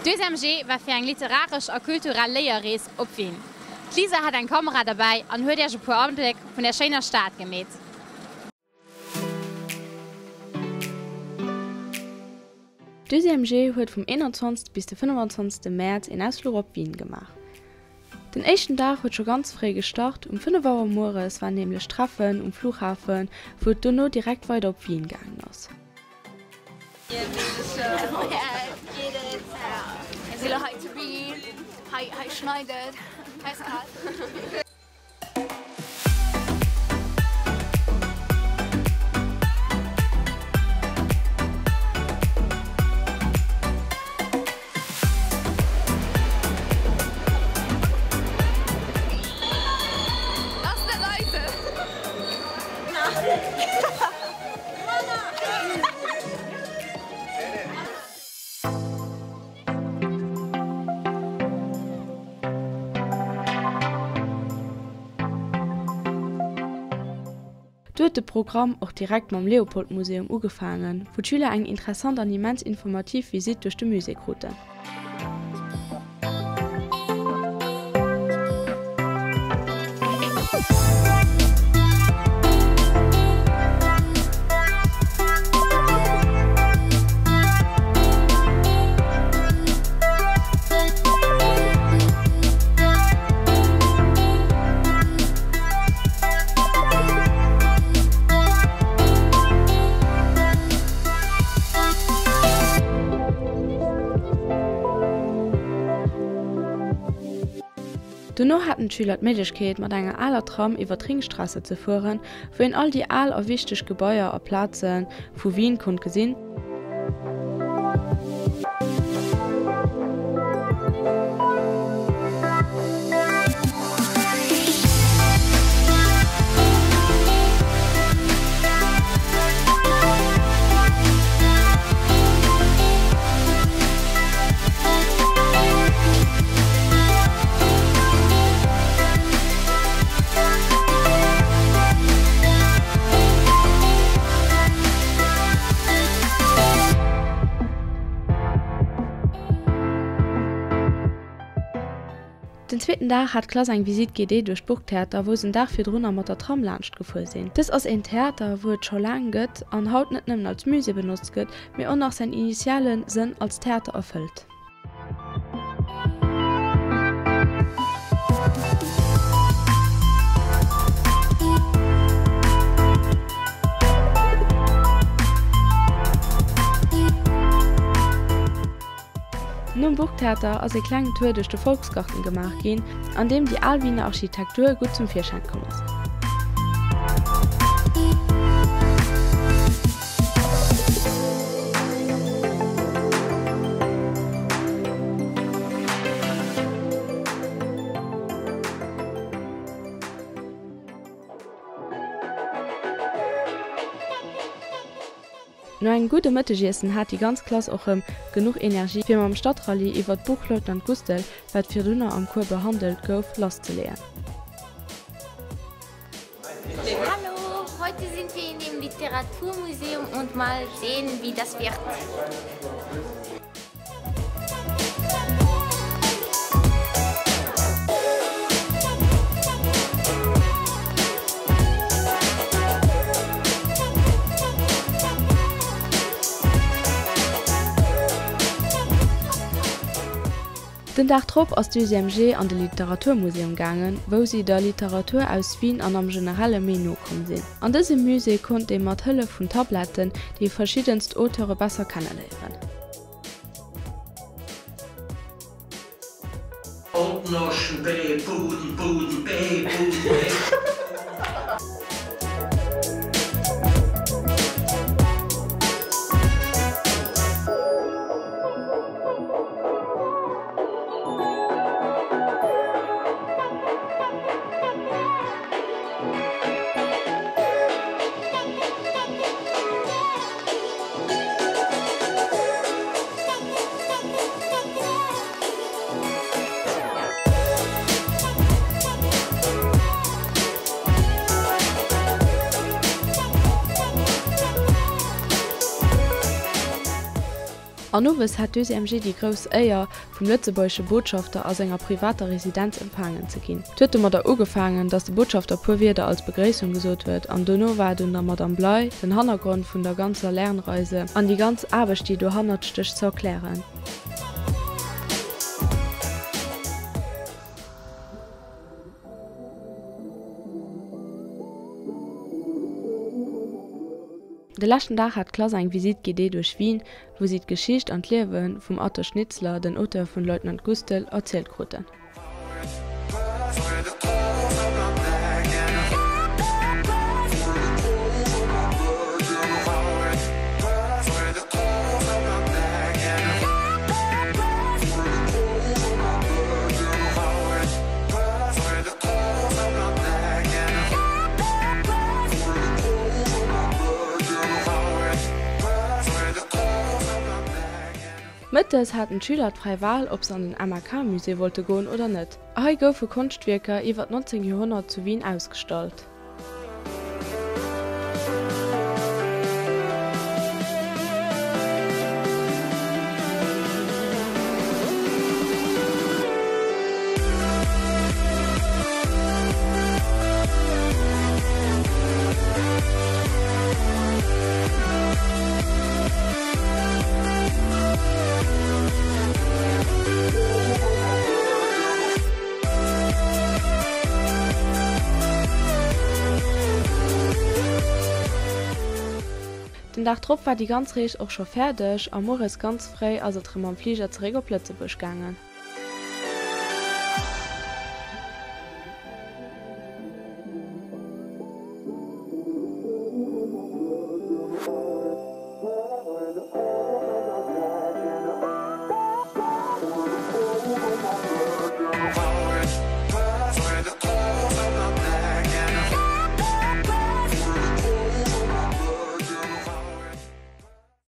D'Deuxième G war fir eng literaresch a kulturell Léierrees op Wien. D'Lisa hat eng Kamera derbäi an huet iech e puer Abléck vun der schéiner Stad gemeet. D'Deuxième G huet vum 21 bis de 25 Mäerz een Ausfluch op Wien gemaach. Den éischten Dag huet scho ganz fréi gestart, um 5 Auer mueres war nämlech Treffen um Flughafen, wou et dono direkt weider op Wien gaangen ass. Du huet de Programm och direkt mam Leopold Museum ugefaangen, wou d'Schüler eng interessant an immens informativ Visitt duerch de Musée kruten. Dono haten d'Schüler d'Méiglechkeet, mat enger aler Tram iwwer d'Ringstrasse ze fueren, wou een all déi al a wichteg Gebaier a Plaze vu Wien konnt gesinn. Den zweeten Dag hat d'Klass eng Visite guidée duerch d'Burgtheater, wou se en Dag virdrunner mat der Tram laanscht gefuer sinn. Dës ass een Theater, wou et scho laang gëtt an haut net nëmmen als Musée benotzt gëtt, mee och nach säin initiale Sënn als Theater erfëllt. Nom Burgtheater ass e klengen Tour duerch de Volksgarten gemaach ginn, an deem déi al Wiener Architektur gutt zum Virschäin komm ass. No engem gudde Mëttegiessen hat déi ganz Klass och rëm genuch Energie fir mam Stadtrallye iwwert d'Buch Leutnant Gustl, wat virdrunner am Cours behandelt gouf, lasszeleeën. Hallo, heute sind wir in dem Literaturmuseum und mal sehen, wie das wird. Den Dag drop ass d'UCMG an de Literaturmuseum gaangen, wou si der Literatur aus Wien an am Generelle méi no komm sinn. An dësem Musée konnt ee mat Hëllef vun Tabletten déi verschiddenst Auteure besser kenneléieren. An owes hat d'Deuxième G déi grouss Éier, vum lëtzebuergesche Botschafter a senger privater Residenz empfaangen ze ginn. Et huet domadder ugefaangen, datt de Botschafter puer Wierder als Begréissung gesot huet an dono war et un der Madame Blei, den Hannergrond vun der ganzer Lernreise an déi ganz Aarbecht, déi dohannert stécht, ze erklären. De leschten Dag hat d'Klass eng Visite guidée duerch Wien, wou si d'Geschicht an d'Liewe vum Arthur Schnitzler, den Auteur vun Leutnant Gustl, erzielt kruten. Mëttes haten d'Schüler d'fräi Wal, ob se an den MAK-Musée wollte goen oder net. Hei goufe Konschtwierker iwwer d'19. Joerhonnert zu Wien ausgestallt. Den Dag drop war déi ganz Rees och scho fäerdeg a mueres ganz fréi ass et rëm mam Fliger zeréck op Lëtzebuerg gaangen.